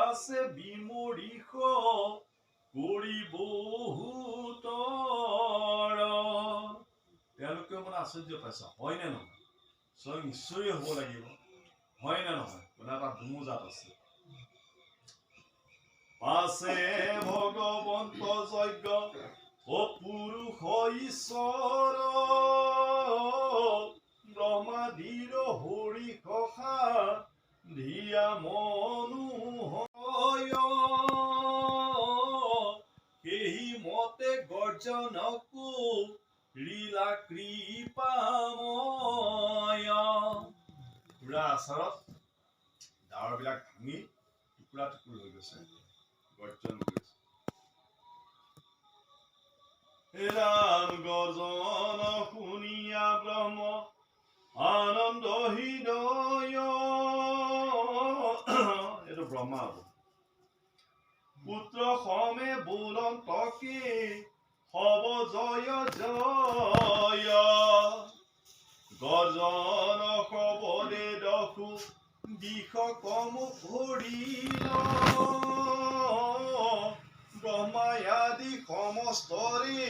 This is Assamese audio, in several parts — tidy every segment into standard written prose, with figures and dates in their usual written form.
পাছে বিমৰিষ কৰি বহুতৰ। তেওঁলোকেও মানে আশ্চৰ্য পাইছে, হয় নে নহয়, স্বয়ং ঈশ্বৰেই হ'ব লাগিব, হয় নে নহয়, মানে এটা দুমোজাত আছে। পাছে ভগৱন্ত যজ্ঞ অপুৰুষ ঈশ্বৰ ব্ৰহ্মাদিৰ হৰিষা ধিয়া মনোহয়। সেহি মতে গৰ্জনকো লীলা কৃপাময়। পুৰা আচাৰত ডাৱৰবিলাক ভাঙি টুকুৰা টুকুৰ হৈ গৈছে, গৰ্জন কৰিছে। ৰাম গৰ্জন শুনিয়া ব্ৰহ্ম আনন্দ হৃদয়। এইটো ব্ৰহ্মা হ'ব। পুত্ৰ সমে বোলন্তকে হব জয় জয়। গৰ্জন শবদে দশু দিশ কম ভৰিল। ব্ৰহ্মায়াদি সমস্তৰে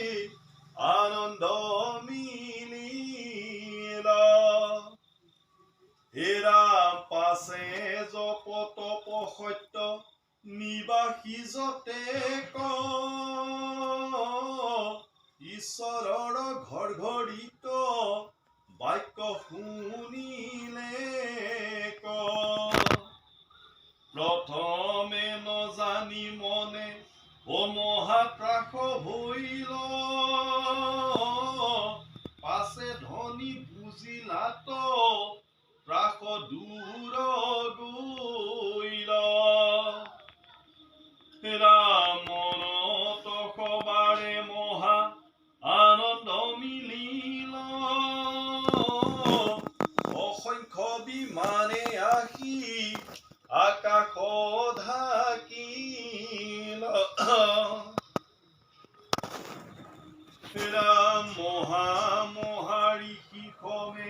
আনন্দ মিলিল। হে ৰাম পাছে জপ তপ সত্য নিবাসী যতেক ঈশ্বৰৰ ঘৰ ঘৰিত বাক্য শুনিলে। প্ৰথমে নজানি মনে অ মহাত্ৰাস ভৈল। পাছে ধনী বুজিলাত ত্ৰাস দূৰ গৈল। ৰাম মনত সবাৰে মহা আনন্দ মিলিল। অসংখ্য বিমানে আহি আকাশ ঢাকিল। ৰাম মহা মহা ঋষি সমে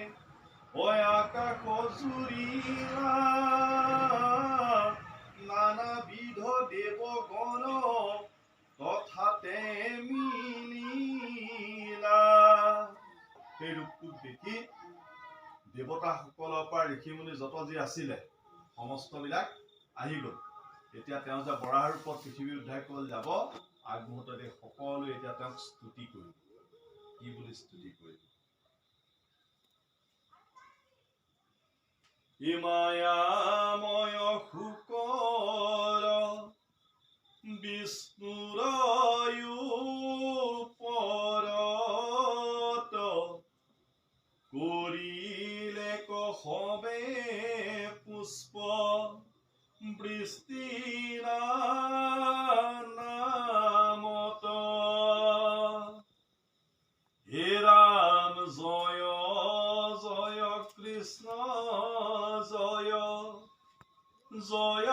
আকাশ জুৰিলা। নানাবিধ দেৱগণ তথাতে মিলিলা। সেই ৰূপটোক দেখি দেৱতাসকলৰ পৰা ঋষিমুনি যত যি আছিলে সমস্তবিলাক আহি গ'ল। এতিয়া তেওঁ যে বৰাহ ৰূপত পৃথিৱী উদ্ধাৰ কৰিবলৈ যাব, আগমুহূৰ্ততে সকলোৱে এতিয়া তেওঁক স্তুতি কৰিব। কি বুলি স্তুতি কৰিব? মায়াময় শুকৰ বিষ্ণুৰ ওপৰত কৰিলে সবে পুষ্প বৃষ্টি নামত। হে ৰাম জয় জয় কৃষ্ণ জয় জয়